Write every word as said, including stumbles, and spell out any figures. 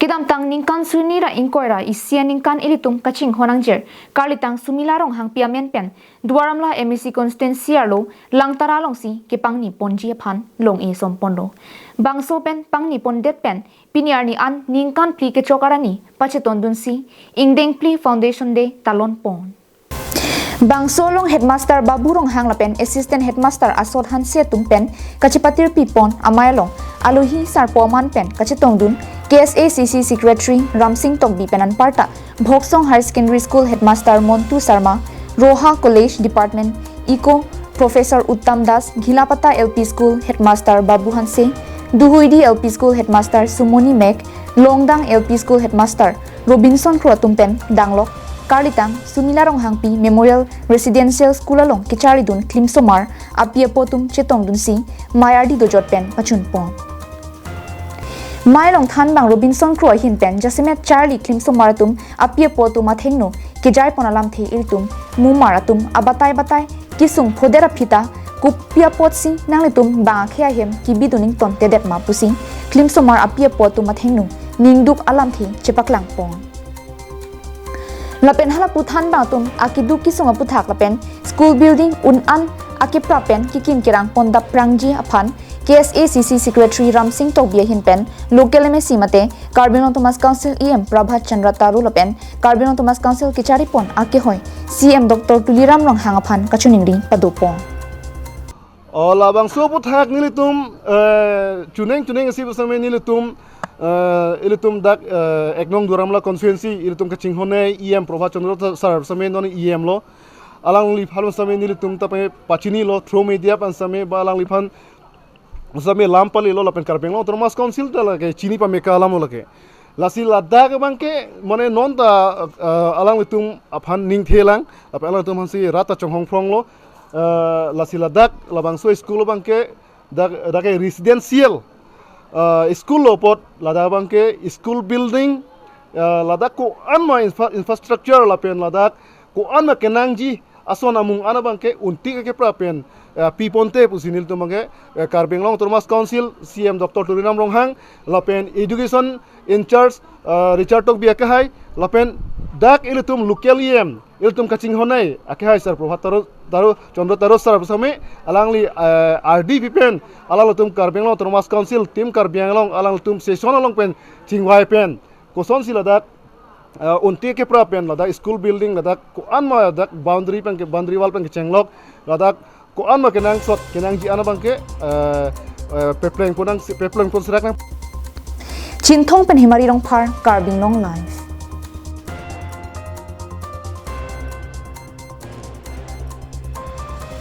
Kedamtang ningkan suri hini ra ingkoi ra isi aningkan ilitum kachinghon nangjir Karlitang Sumila Ronghangpi amen pen Duar Amla M A C constituency arlo Langtara alongsi kepangni ponji aphan long-e som ponlo. Bangso pen pangni pondet pen pini arni an ningkan phli kechok arni pachetondunsi Ingdeng Phli Foundation Day talon pon. Bangso along headmaster Babu Ronghang lapen assistant headmaster Asot Hanse atum pen kachepatirpi pon amei along alohi sarpo aman pen kachetongdun K S A C C secretary Ramsing Tokbi pen anparta Bhoksong Higher Secondary School headmaster Montu Sarma, Roha College Department Eco Professor Uttam Das, Ghilapata L P School headmaster Babu Hanse, Duhuidi L P School headmaster Sumoni Mek, Longdang L P School headmaster Robinson Kro atum pen danglok Karlitang Sumila Ronghangpi Memorial Residential School along kecharlidun klimsomar api apo atum chetongdunsi mei ardi dojot pen pachun pon. Mei along thanbang Robinson Kro ahin pen jasemet charli klimsomar atum api apo atum athengno kejai pon alamthe ilitum mumar atum abatai batai kesung phodet aphi ta kopi apotsi nanglitum bang akhei ahem kebidun ingtontedet ma pusi klimsomar api apo atum athengno ningduk alamthe chepaklang pon. Lapen halapu thanbang atum akeduk kesung aputhak lapen school building un-an akepra pen kekim kerang pondap prangji aphan K S A C C secretary Ramsing Tokbi ahin pen local M A C mate Karbi Anglong Autonomous Council E M Prabhat Chandra Taro lapen Karbi Anglong Autonomous Council kechari pon akehoi C M Doctor Tuliram Ronghang aphan kachiningri pado pon. O labangso aputhak nelitum, eh, chuneng chuneng isi pusitame nelitum, eh, ilitum dak, eh, ek nong Duar Amla constituency ilitum kachinghon-e E M Prabhat Chandra sir pusitame non E M lo. Alangliphan pusitame nelitum ta pachinilo through media pen pusitame ba alangliphan pusitame lam palilo lapen Karbi Anglong Autonomous Council ta lake chini pame ke alam lo lake. Lasi ladak abangke mane non ta, eh, alanglitum aphan ningthelang, lapen alanglitum aphansi rat ta chonghong phronglo, eh, lasi ladak labangso school abangke dak, dak ke residential, eh, school lo apot ladak abangke school building, eh, ladak ko-an ma infra-, infrastructure lapen ladak ko-an ma kenangji ason amung an abangke untik akepra pen, eh, piponte pusi nelitum abangke, eh, Karbi Anglong Autonomous Council C M Doctor Tuliram Ronghang lapen education in charge, eh, Richard Tokbi akehai lapen dak ilitum local E M ilitum kachinghon-e akehai sir Prabhat Taro, Taro Chandra Taro sir pusitame alangli, eh, ardi pi pen alanglitum Karbi Anglong Autonomous Council team Karbi Anglong alanglitum session along pen chingvai pen kosonsi ladak, eh, untik akepra pen ladak school building ladak ko-an ma ladak boundary pen ke boundary wall pen kechenglok ladak ko-an ma kenangsot kenangji an abangke, eh, eh, pepleng ponang pepleng pon serak nang. Chinthong pen Himari Rongphar, Karbi Anglong Live.